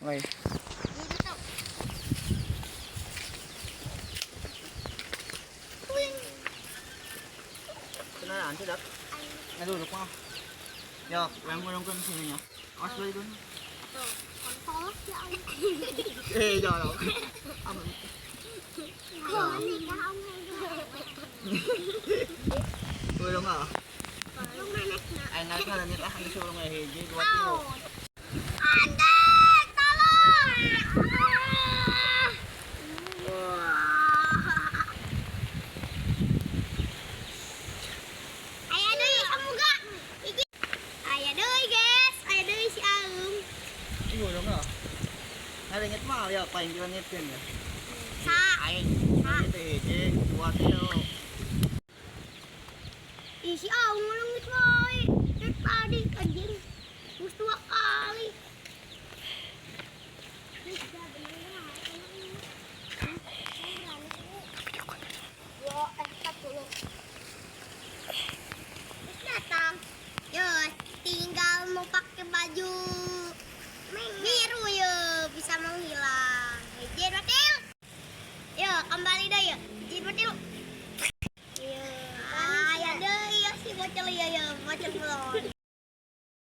Okay. Dito to. Wing. Ito na lang, ito Nalulok mo. Yo, walang walang ko sino niya. Akas ba doon? Ito. Kontol ya. Eh, yo, yo. Tulong nga. Ay, nga nga lang nila. Ang surong nga hiji. Dua tiro. Andek, tolong! Aya deui amuga. Iki. Aya deui, guys. Aya deui si Aum. Ay, ulong nga. Naringit mo. Yo, paing langit yun. Sa. Ay, ito hiji. Dua tiro. Ih, si Aum ngelungit wae. Dari tadi anjing.